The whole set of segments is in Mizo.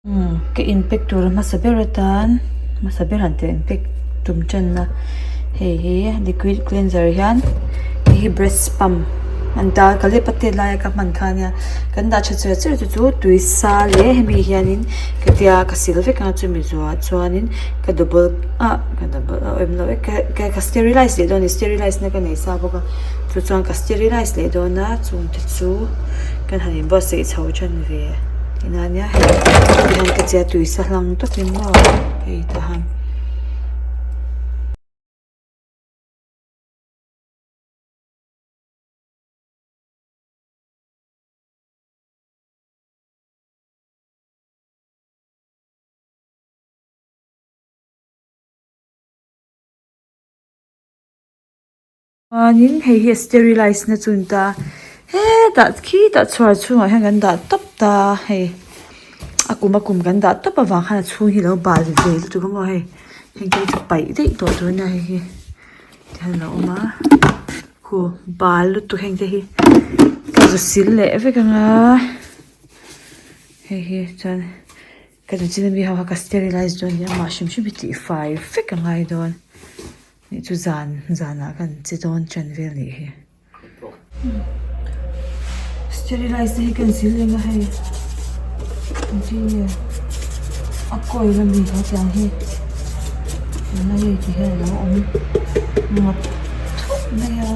Umm ka in pack tur hmasa ber atan hmasa ber han tih in pack tum tan a hei hi liquid cleanser hian hei hi breast pump a ni ta ka lep a tet laia ka hman kha ania kan dah tha cher cher chu chu tui sa leh hemi hianin ka tia ka sil vek ang a chumi zawhah chuanin ka double ah ka double a awm lo e ka ka sterilize leh dawn a ni sterilize na ka nei sa bawk a chu chuan ka sterilize leh dawn a chungte chu kan han inbuatsaih chho tan ve. Tina nia hei tihian ka chia tui sa hlang tawpin maw hei tahan. Chuanin hei hi a sterilize na chu a ni ta a hetah khitah chhuar chhungah hian kan dah tawp ta a hei a kum a kum kan dah tawp avang khan a chhung hi a lo bal ve lutuk a maw hei heng te hi chu paih daih tawh tur a nia hei hi tihian a lo awm a khu bal lutuk heng te hi ka zu sil leh vek ang a hei hi chuan ka chanchin ami ho kha ka sterilize dawn nia amah hrim hrim hi tihfai vek a ngai dawn. Nih chu zan zanah kan che dawn ṭan vel nih hi. Sterilize te hi kan zil reng a hei engtin nge a coil ami he tiang hi tunlai hei ti hian alo awm ngap thup mai a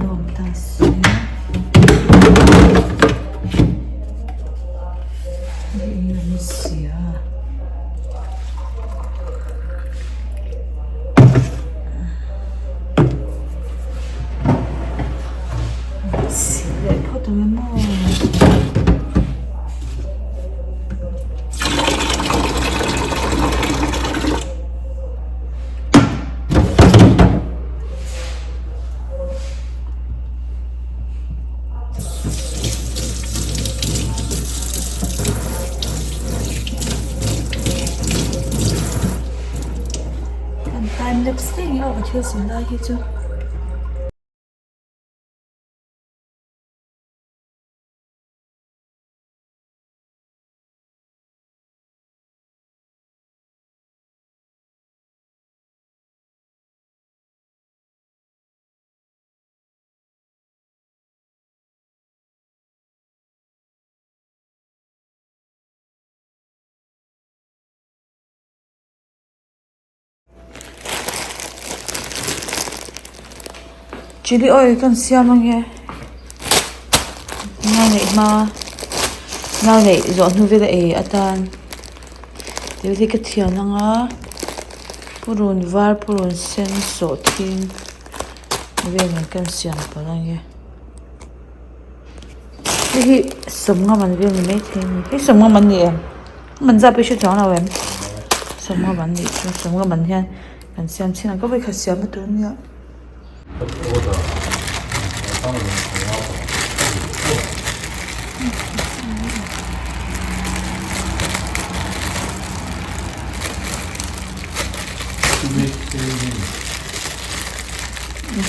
lo awm ta si Hei hi a ni sia. Chhilh leh phawt ang em aw. Kan time lapse daih ang aw ka thil sawi lai hi chu. Chilli oil kan siam ange nau neih hma nau neih zawh hnu vel a ei atan tih hi ka thian anga purun var purun sen sawhthing vel nen kan siam palh ange. Hei hi sawmnga man vel ni maithei a ni hei sawmnga man ni em man zat pawh i hre chuang lo em sawmnga man nih chu sawmnga man hian kan siam chhin ang ka vawikhat siam na tur a nia.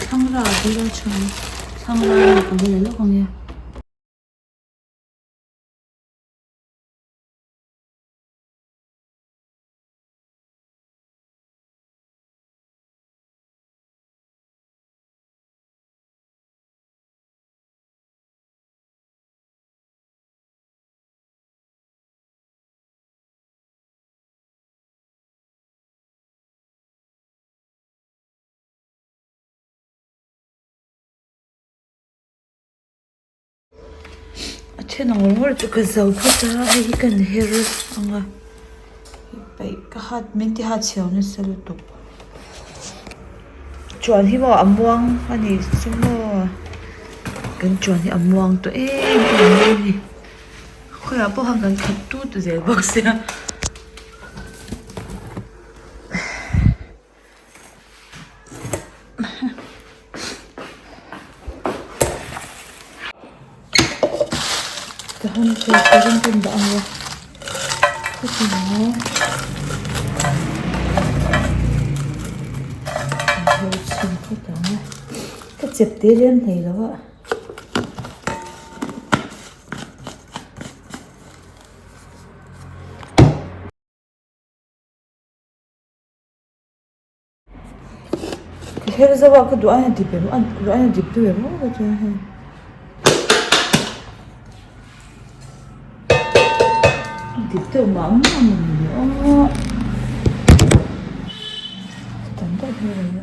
Thlangra a vel a tha. Thlang lai a ka vel lawk ang e. A then ang ngawr chu ka zo phawt a hei hi kan her ang a peih ka hat min ti hat chhiau nasa lutuk chuan hi maw a muang a ni chu maw kan chuan hi a muang tawh em em mai a ni khawiah pawh khan kan khat tut zel bawk sia. Ka chep te rem thei lo a. her zauh a ka duh aiin a dip em a duh aiin a dip deuh em aw ka tia hei. A dip deuh mah mah a ni le aw tam deuh hi a rawn la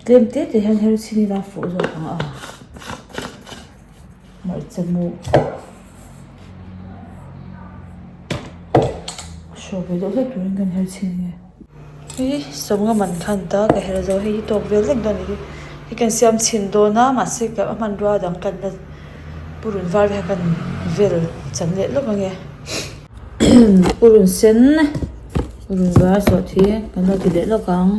tlem te te hian her chhin ila a fuh zawk ang a hmarcha mu hraw ve deuh hlek turin kan her chhin nge hei sawmnga man khan ta ka her zo hei hi tawk vel vek dawn a ni hi hei kan siam chhin dawn a mahse ka a hmanrua dang kan la purun var vel kha kan vel chan leh lawk ange purun sen purun var sawhthi kan lo ti leh lawk ang.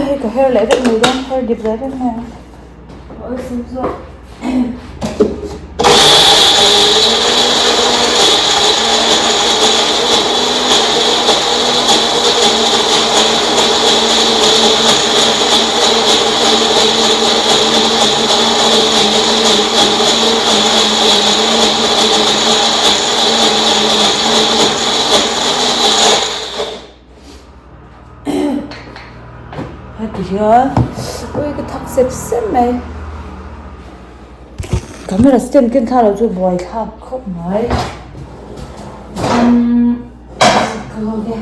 Hei ka her leh vek mai dawn her dip leh vek mai ang a awlsam zawk. Heti hian ui ka thak sep sep mai camera stand ken thla loh chu buai thlak khawp mai umm ka lawk e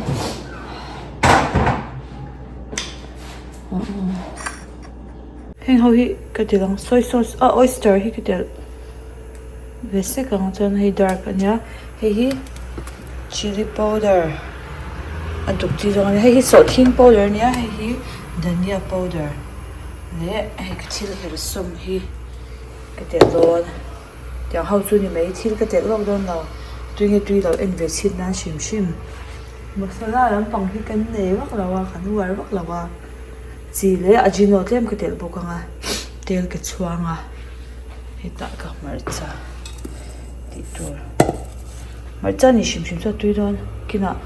heng ho hi ka ti lang soy sauce ah oyster hi ka telh ve sek ang chuan hei dark a nia hei hi chilli powder a duk chi zawng a nia hei hi sawhthing powder a nia hei hi dhania powder leh hei ka thil herhsawm hi ka telh dawn tiang ho chu ni mai thil ka telh lawk dawn lo tui nge tui lo en ve chhin nan hrim hrim masala lampang hi kan nei vak lo a kan uar vak lo a chi leh ajino tlem ka telh bawk ang a tel ka chhuang a. Hetah ka hmarcha tih tur hmarcha ni hrim hrim chu a tui dawn kinah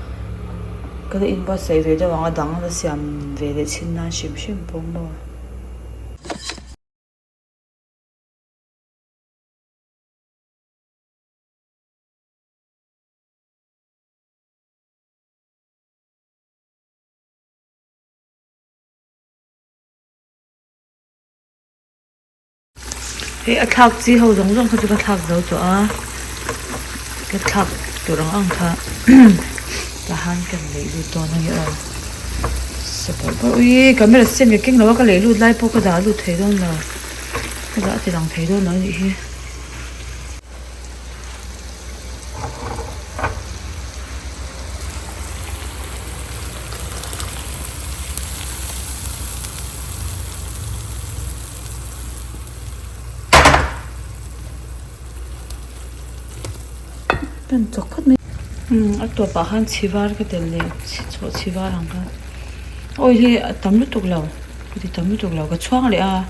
ka la inbuatsaih ve deuh ang a dang la siam ve leh chhin nan hrim hrim pawh maw. Hei a thlak chi ho zawng zawng kha chu ka thlak zo tawh a ka thlak tur ang ang kha tah han kan lei lut dawn a ni aw sa bawrh bawrh ui camera stand ka keng lo a ka lei lut lai pawh ka dah lut thei dawn lo ka dah ti lang thei dawn lo a nih hi. Kan chawk phawt mai umm a tawpah khan chhi var ka telh leh chhuah chhi var ang kha awi hi a tam lutuk lo ka ti tam lutuk lo ka chhuang leh a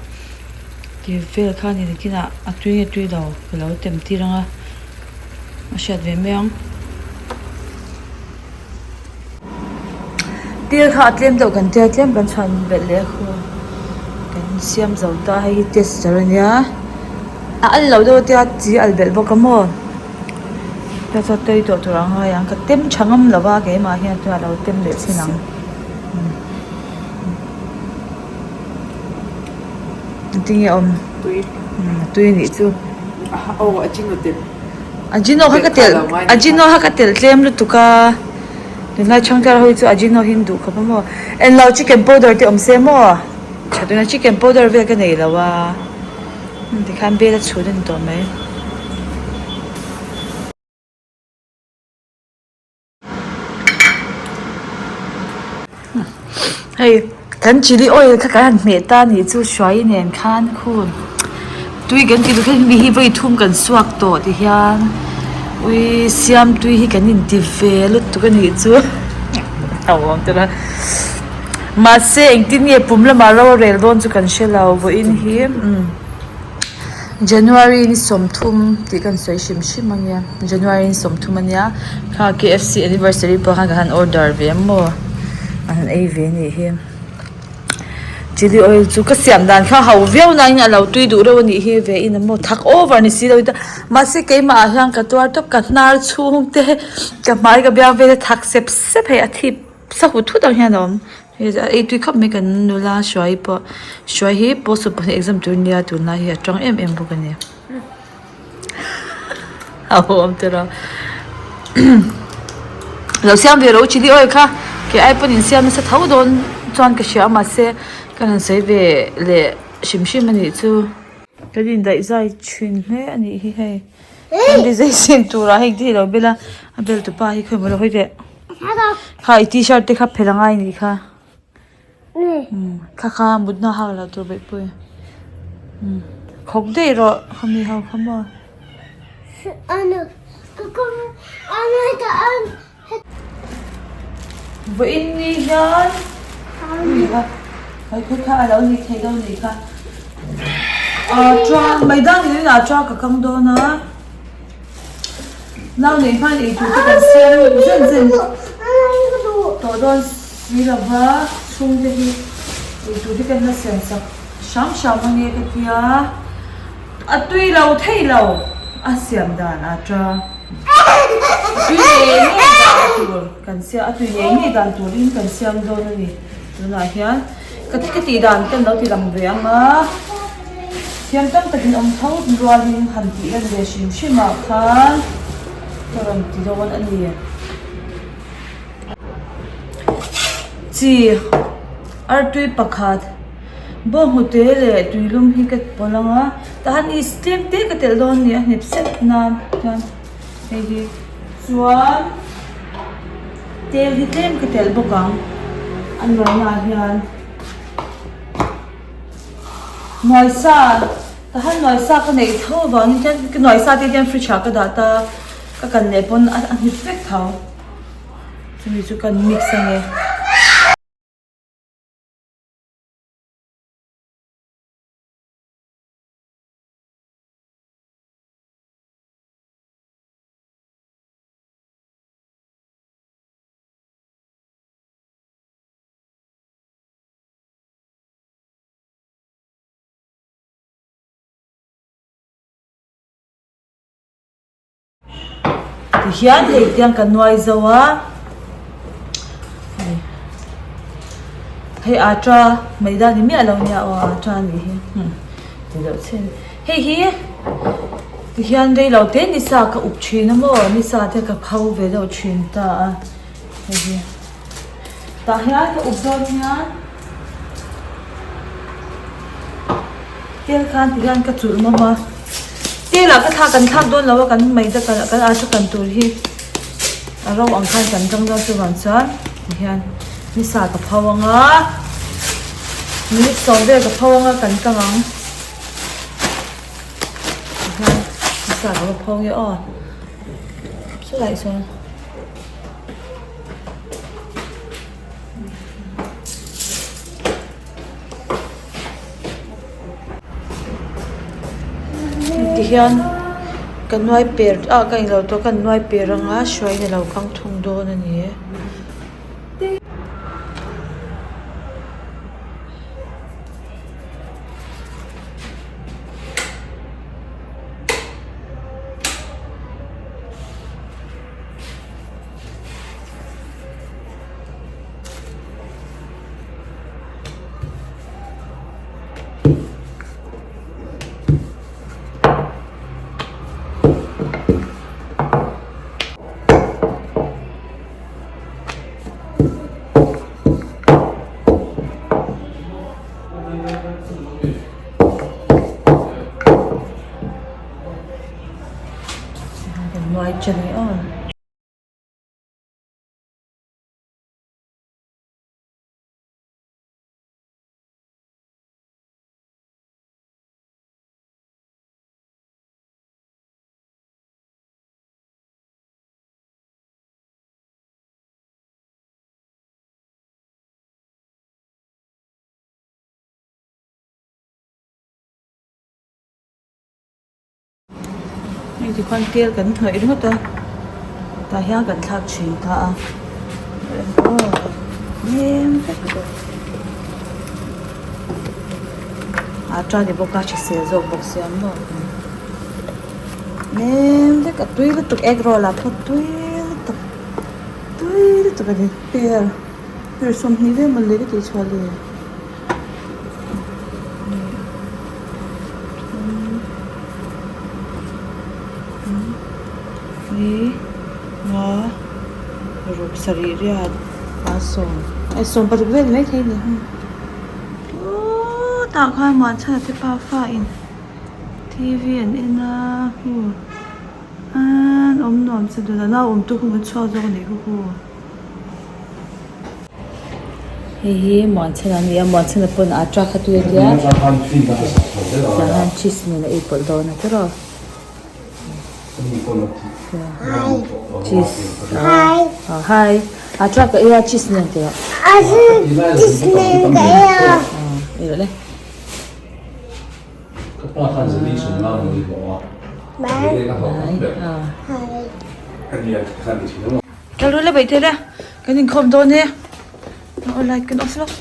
ti vel kha ni nakinah a tui nge tui lo ka lo tem tir ang a a hriat ve mai ang. Tir kha a tlem deuh kan tia tlem kan chhuan belh leh a khu kan siam zo ta hei hi tester a nia a al lo deuh a tia chi al belh bawk a maw ta chuan tui tawh tur ang ngai ang ka tem tha ngam lo va keimah hian tunah lo tem leh chin ang engtin nge awm tui tui a nih chu aw a chin aw telh. Ajino kha ka telh Ajino kha ka telh tlem lutuk a tunlai chhangthar ho hi chu Ajino hi an duh khawp a maw englo chicken powder te awm se maw tha tuna chicken powder vel ka nei lo a tikhan bel a chhun a ni tawh mai. Hei kan chilli oil kha kan han hmeh ta anih chu hruai nen khan khun tui kan ti duh mi hi vawi thum kan suak tawh ti hian ui siam tui hi kan inti ve lutuk anih chu. Hlauhawm te la. Mahse engtin nge pum lamah ro a rel dawn chu kan hre lo vawiin hi umm January ni sawmthum tih kan sawi hrim hrim a nia January ni sawmthum a nia kha K_F_C anniversary pawh khan ka han order ve a maw an han ei ve a nih hi. Chilli oil chu ka siam dan kha ho viau nain a lo tui duh reuh a nih hi ve in a maw thak over ni si lo in mahse keimah ah hian ka tuar tawp ka hnar chhung te ka hmai ka biang vel te thak sep sep hei a thip sa hut hut ang hian a awm hei a ei tui khawp mai kan nula hruai pawh hruai hi post pahnih exam tur nia tunlai hi a tang em em bawk a ni. A awm te rawh lo siam ve rawh u chilli oil kha kei ai pawn in siam nasa tho dawn chuan ka hria a mahse ka rawn sawi ve leh hrim hrim a nih chu. Kan indaih zai thin hle a nih hi hei kan dizai sin turah heng te hi a lo bel a a bel tu pa hi khawi maw lo hawi teh kha i tshirt te kha phelh angai a nih kha. Thla kha mutna hak loh tur beihpui khawk daih rawh khami ho kha maw. Vawiin ni hian haikhaw kha a lo ni thei dawn anih kha chuan maidan ni lovin ah chuan ka kang dawn a. Nau neih hmain eitur te kan siam zen zen tawh dawn si lo va, chhungte hi eitur te kan la siam sak hram hram ange ka tia, a tui lo thei lo a siam dan a ta tui ngei ngei dan tur kan siam a tui ngei ngei dan turin kan siam dawn a ni tunah hian ka ka tih dan kan lo ti lang ve ang a. Thiam tam takin awm tho rualin han tih lan ve hrim hrim ah khan ka rawn ti dawn a ni. Chi artui pakhat bawnghnute leh tuilum hi ka pawlh ang a tahan is tlem te ka telh dawn a ni a hnep sep nan chuan hei hi chuan tel hi tlem ka telh bawk ang a nuaihna ah hian. Nuaisa ka han nuaisa ka neih tho avangin hian ka nuaisa te hian fridge ah ka dah ta ka kan leh pawn a hnip vek tho chumi chu kan mix ange. Tihian hei tiang ka nuai zo a hei hei ata maida ni miah lo nia aw ata a nih hi hmm ti deuh chhin hei hi tihian reilo te ni sa ka up thin a maw ni sa te ka pho ve deuh thin ta a hei hi. Tah hian ka up dawn hian tel khan ti hian ka chulh mawm a tel ah ka thlak kan thlak dawn lo a kan maida kan kan arsa kan tur hi a ro ang khan kan kang dawn chuvang chuan ti hian ni sa ka pho ang a minute sawm vel ka pho ang a kan kang ang ti hian ni sa ka va pho nge aw chulai sawn. Tihian ka nuai per ah ka englo tawh ka nuai per anga hruaiin alo kang thung dawn a ni e. Nuai chen ni aw. Hei tikhuan tel kan hnawih ringawt a tah hian kan thlak thin ta a nem vek bawk atta ni bawk a hrisel zawk bawk sia maw nem vek a tui lutuk egg roll ah pawh tui lutuk tui lutuk a ni per per 20 vel mawle ka tih chhuah le. Ni nga ruk sarih riat a sawm eh 16 vel mai thei a ni aww tah khan Muanchhana te pafa in T V an en a hu an awm nuam che dun a nau awm tu hun an chhuak zawk a nih hu hu. Hei hi Muanchhana a ni a Muanchhana pawn a truck a tui a tia tah hian cheese nen a ei pawlh dawn a tiraw cheese ah hi a truck a ei a cheese nen tiraw ei rawh le. Kal ru la beih theih la kan inkhawm dawn e aw light kan off lawk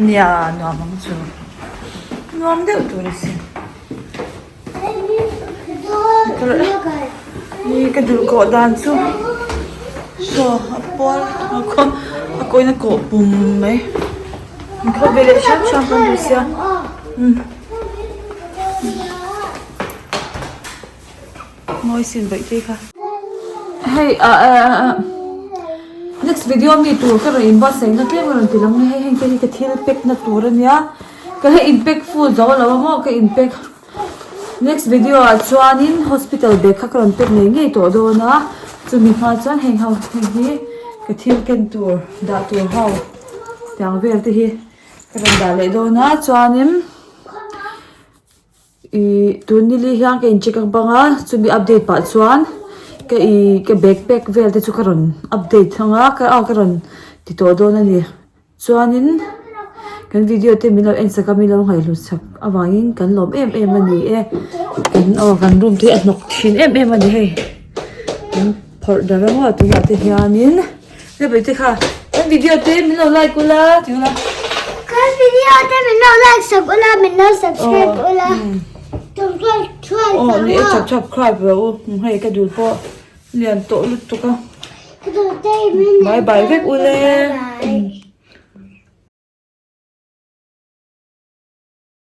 nia nuam ang chu nuam deuh tur a sin ni ka dul kawh dan chu saw a pual a khaw a kawin a kawh pum mai inkhawm ve leh hram hram kan duh sia umm. Mawi sin vaih te kha. Hei ah ah next video mi tur ka rawn in buatsaih na tlem a rawn ti lang a hei heng te hi ka thil pack na tur a nia ka la in pack full zo lo a maw ka in pack next video ah chuanin hospital bag kha ka rawn pack ngei ngei tawh dawn a chumi hma chuan heng ho heng hi ka thil ken tur dah tur ho tiang vel te hi ka rawn dah leh dawn a chuanin. Ihh tun nili hian ka in check up bang a chumi update pah chuan ka ih ka bag pack vel te chu ka rawn update thang a ka ah ka rawn ti tawh dawn a ni chuanin kan video te min lo en sak a min lo ngaihhlut sak avangin kan lawm em em a ni e kan aw kan room te hi a hnawk thin em em a ni hei kan phawrh darh ang a tunah te hianin. Rebei te kha kan video te min lo like ula ti ula. Kan video te min lo like sak ula min lo subscribe ula. Subscribe Oh ni e subscribe rawh u hei ka dul pawh lian tawh lutuk a. Ka dul te min Bye bye vek ule.